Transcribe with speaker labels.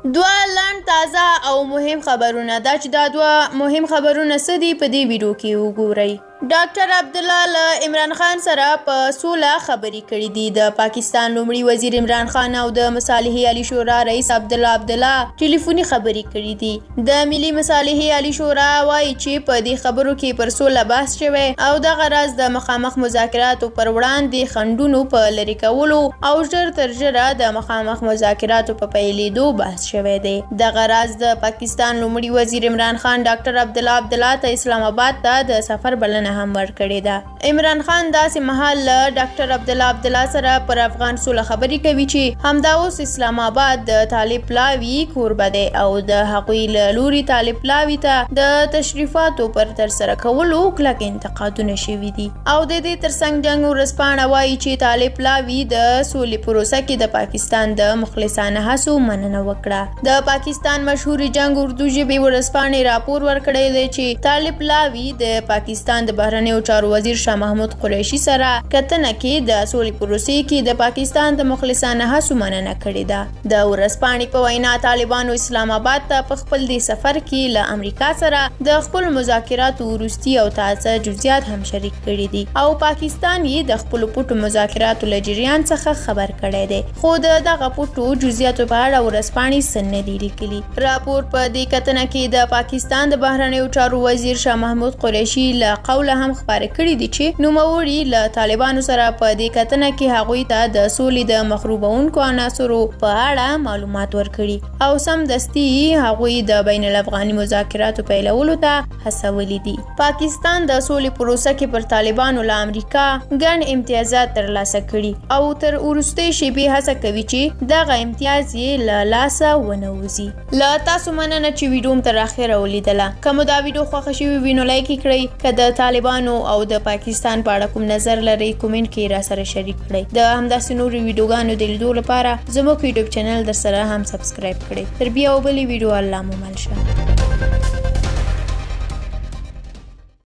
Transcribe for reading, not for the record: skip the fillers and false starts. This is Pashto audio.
Speaker 1: دوه لنډ، تازه او مهم خبرونه. دا چې دا دوه مهم خبرونه څه دي، په دې ویډیو کې وګورئ. ډاکټر عبدالله له عمران خان سره په سوله خبرې کړې دي. د پاکستان لومړي وزیر عمران خان او د مصالحې عالي شورا رئیس عبدالله عبدالله ټلیفوني خبرې کړې دي. د ملي مصالحې عالي شورا وایي چې په دې خبرو کې پر سوله بحث شوی او دغه راز د مخامخ مذاکراتو پر وړاندې خنډونو په لرې کولو او ژر تر ژره د مخامخ مذاکراتو په پیلېدو بحث شوی دی. دغه راز د پاکستان لومړي وزیر عمران خان ډاکټر عبدالله عبدالله ته اسلام آباد ته د سفر بلنه هم ورکړې ده. عمران خان داسې مهال له ډاکټر عبدالله عبدالله سره پر افغان سوله خبرې کوي چې همدا اوس اسلام آباد د طالب پلاوي کوربه دی او د هغوی له لوري طالب پلاوي ته د تشریفاتو پر ترسره کولو کلک انتقادونه شوي دي. او د دې ترڅنګ جنګ ورځپاڼه وایي چې طالب پلاوي د سولې پروسه کې د پاکستان د مخلصانه هڅو مننه وکړه. د پاکستان مشهورې جنګ اردو ژبې ورځپاڼې راپور ورکړی دی چې طالب پلاوي د پاکستان د بهرنیو چارو وزیر شاه محمود قریشي سره کتنه کې د سولې پروسې کې د پاکستان د مخلصانه هڅو مننه کړې ده. د ورځپاڼې په وینا، طالبانو اسلام آباد ته په خپل دې سفر کې له امریکا سره د خپلو مذاکراتو وروستي او تازه جزئیات هم شریک کړي دي او پاکستان یې د خپلو پټو مذاکراتو له جریان څخه خبر کړی دی، خو د دغه پټو جزئیاتو په اړه ورځپاڼې څه نه دي لیکلي. راپور په دې کتنه کې د پاکستان د بهرنیو چارو وزیر شاه محمود قریشي له قوله هم خپاره کړي دي چې نوموړي له طالبانو سره په دې کتنه کې هغوی ته د سولې د مخروبونکو عناصرو په اړه معلومات ورکړي او سمدستي هغوی د بین الافغاني مذاکراتو پیلولو ته هڅولي دي. پاکستان د سولې پروسه کې پر طالبانو له امریکا ګڼ امتیازات ترلاسه کړي او تر وروستۍ شیبې هڅه کوي چې دغه امتیاز یې له لاسه ونه وځي. له تاسو مننه چې ویډیو مو تر اخره ولیدله. که مو دا ویډیو خوښه شوې وي نو لایک یې کړئ. که د طالبانو او د پاکستان په اړه کوم نظر لرئ، کومنټ کې را سره شریک کړئ. د همداسې نورو ویډیوګانو د لیدو لپاره زموږ یوټیوب چینل در سره هم سبسکرایب کړئ. تر بیا او بلې ویډیو، الله مو مل شه.